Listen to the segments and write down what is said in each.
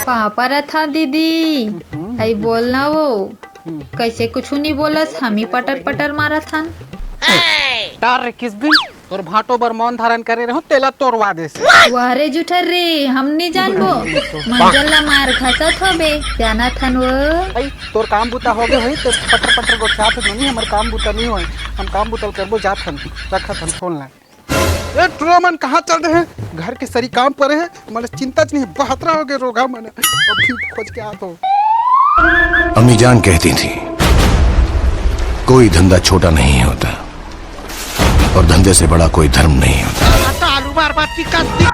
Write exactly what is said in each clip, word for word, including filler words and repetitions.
पाँव परत हँव दीदी। हम्म। अई बोल ना वो। हम्म। कइसे कुछु नइ बोलस, हम ही पटर पटर मारत हन। टार रे किस दिन तोर भांटो बर मौन धारण करे रहूं, तेला तोरवा देस। वाह रे जुठर रे, हम नइ जानबो। मंजल ला मार घसत होबे, जानत हन वो। अई तोर काम बूता होगे होही, ते पटर पटर गोठियात हस, नोनी हमर काम बूता नइ होय, हम काम बूता ल करबो, जात हन, रखत हन फोन ला। ए, टुरा मन कहाँ चल दे हे? घर के सरी काम परे हे, मन चिंता च नइ हे, बहतरा होगे रोगहा मन। अभी खोज के आत हँव। अम्मी जान कहती थी, कोई धंधा छोटा नहीं होता और धंधे से बड़ा कोई धर्म नहीं होता। आलू मार बात की कस दी।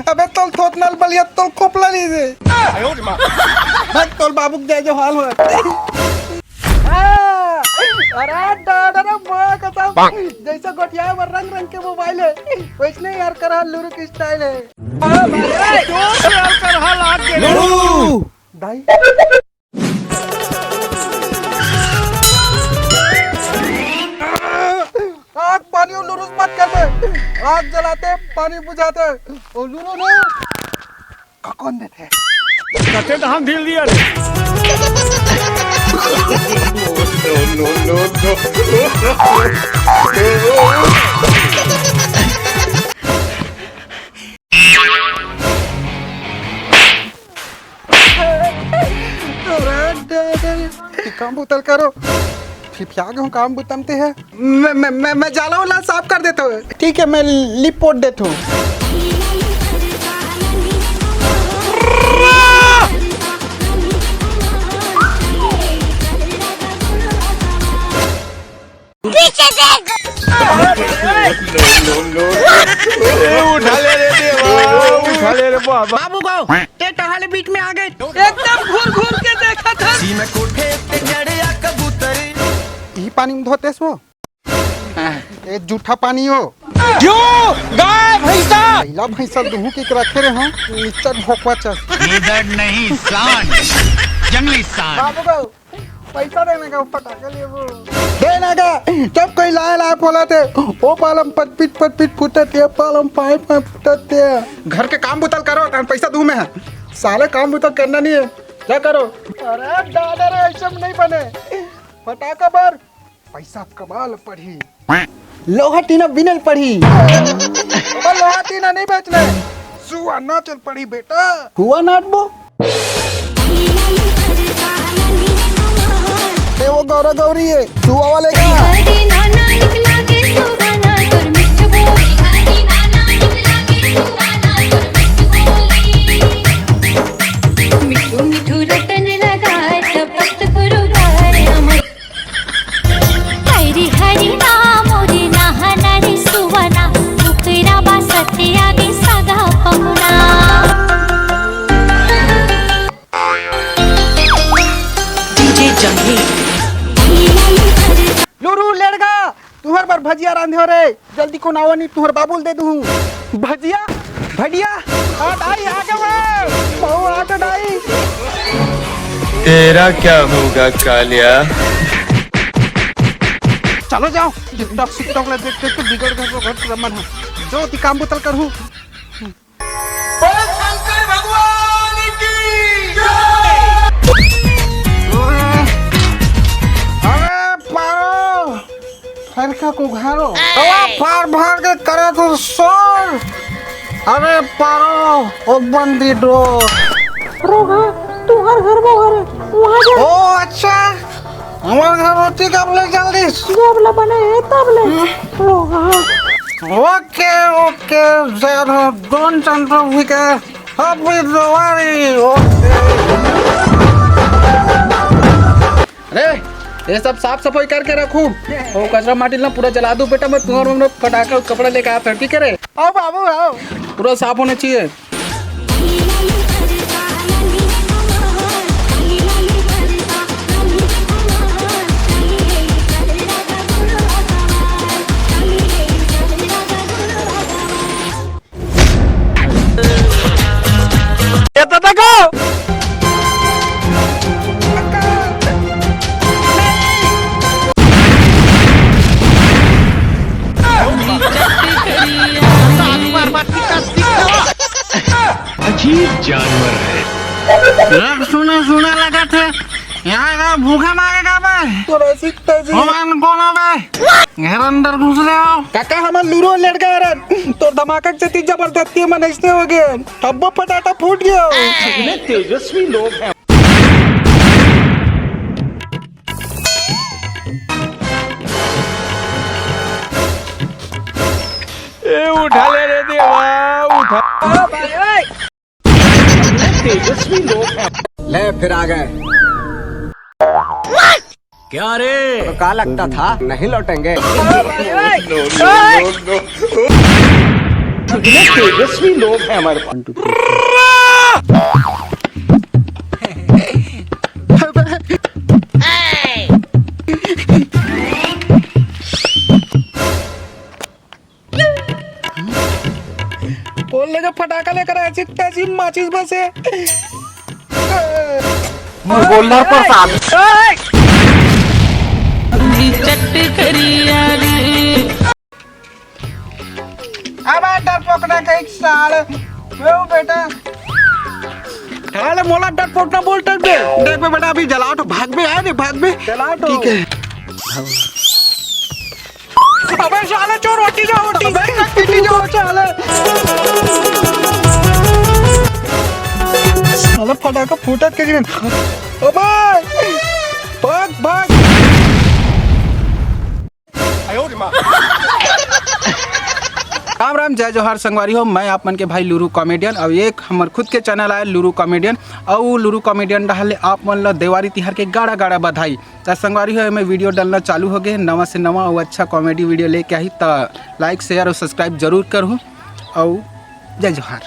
अबे तोल थोथना ल बलिया तोल खोपला ली दे। भाग तोल बाबू के जय जवान हो। अरे डर रे माँ कसम, जइसे गोठियाए बर रंग रंग के मोबाइल हे, वइसने यार करहा लुरु के स्टाइल हे। जोर से यार करहा लाग गे। दाई। आग पानी अउ लुरुस मत कर दे। आग जलाते, पानी बुझाते। अउ लुरु ने का कोन देथे? कते धान ढील दिया रे। अरे, अरे, अरे, काम बुतल करो। फिफिया गे हूँ काम बुतमते है। मैं, मैं, मैं, मैं जाला वाला साफ कर देता हूँ। ठीक है, मैं लिपोट देता हूँ। पीछे देख। ए, उठा ले रे देवा, उठा ले रे बाबा। बाबू गो, ते टहाले बीच में आ गए। एकदम घूर घूर के देखा था। ई पानी में धोतेस वो? ए जूठा पानी हो। क्यों? गाय भैंसा। पहिला भैंसा दुहू के रखे रहे हो, निच्चट भोकवा चस। गीदड़ नहीं, सांड, जंगली सांड। बाबू गो, पैसा देने का, पटाखा लेबो। देना का, जब कोई लाए लाए बोला थे, ओ पालम पटपिट पटपिट फूटत है, पालम पाए पाए फूटत है। घर के काम बुतल करो, तहन पैसा दूं मैं। साले काम बुतल करना नहीं है, क्या करो? अरे दादा रे, ऐसे में नहीं बने। पटाखा बर पैसा कमाल पढ़ी। लोहा टीना बिनल पढ़ी। बाबा, लोहा टीना नहीं बेचना है। सुआ नाचल पढ़ी बेटा। हुआ नाचबो। ए, वो गौरा गौरी है, सुआ वाले का। मिठू मिठू रटन लगा, चपत गुरु गाय अमर। हरी हरी नाम रे नहाना रे सुवना, ओकरा बा सत्या गे सगा पहुना। डीजे जंगी। लुरु लेड़गा, तुहर बर भजिया रांधे हो रे। जल्दी कोन आवा नी, तुहर बाबू ल दे दूहूं। भजिया, भजिया, आ दाई, आ गे वो। बहू, आ तो दाई। तेरा क्या होगा कालिया? चलो जाओ, TikTok, TikTok ले देख देख के बिगड़ गए वो घर के मन है। जो ती काम बोतल करहूं। बोलो शंकर भगवान की जय। अरे पारो, फरका को घारो। हवा फार फार के करे तो शोर। अरे पारो, open the door। रोगहा, तुहर घर वो घर है, वहाँ जा। ओ अच्छा, हमर घर होती कब ले जल्दी। जब ले बने है तब ले। हम्म। रोगहा। ओके, ओके, जय हो, don't center weekend, happy Diwali, ओके। अरे, ये सब साफ सफाई करके रखू। वो कचरा माटी ला पूरा जला दू बेटा, मैं तुम्हारा, हमने फटाका कपड़ा लेके आया था, ठीक है रे? आओ बाबू, आओ। पूरा साफ होना चाहिए। यहाँ का भूखे मारे का बे? तोर ऐसी तैसी। हो मन कोन बे? घर अंदर घुस ले हो। काका, हमन लूरो लड़का हरन। तोर धमाका के सेती जबरदस्ती मन ऐसने हो गए। अब्बो फटाटा फूट गयो। कितने तेजस्वी लोग हैं। ए, उठा ले रे देवा, उठा। तेजस्वी लोग हैं। ले, फिर आ गए। क्या रे? तो का लगता था, नहीं लौटेंगे? तेजस्वी लोग हैं हमारे पास। कौन लेके फटाका लेकर ऐसी तैसी माचिस बसे? गोल्डर प्रसाद। चट करिया रे। अब आ डरपोकना कहीं साल। वो बेटा। साले मोला डरपोकना बोल टक दे। देख बे बेटा, अभी जलाओ तो भाग बे, आए रे भाग बे। जलाओ तो। ठीक है। अबे साले चोर, हटी जाओ, हटी जाओ, हटी जाओ, साले। साले फटाका फूटत के जीवन। अबे, भाग, भाग। राम राम, जय जोहार संगवारी हो, मैं आप मन के भाई लुरु कॉमेडियन। और एक हमर खुद के चैनल आय लुरु कॉमेडियन, और लुरु कॉमेडियन डहार ले आप मन ला देवारी तिहार के गाड़ा गाड़ा बधाई। त संगवारी हो, एमे वीडियो डलना चालू हो गए, नवा से नवा और अच्छा कॉमेडी वीडियो लेके आही, त लाइक, शेयर और सब्सक्राइब जरूर करहु। और जय जोहार।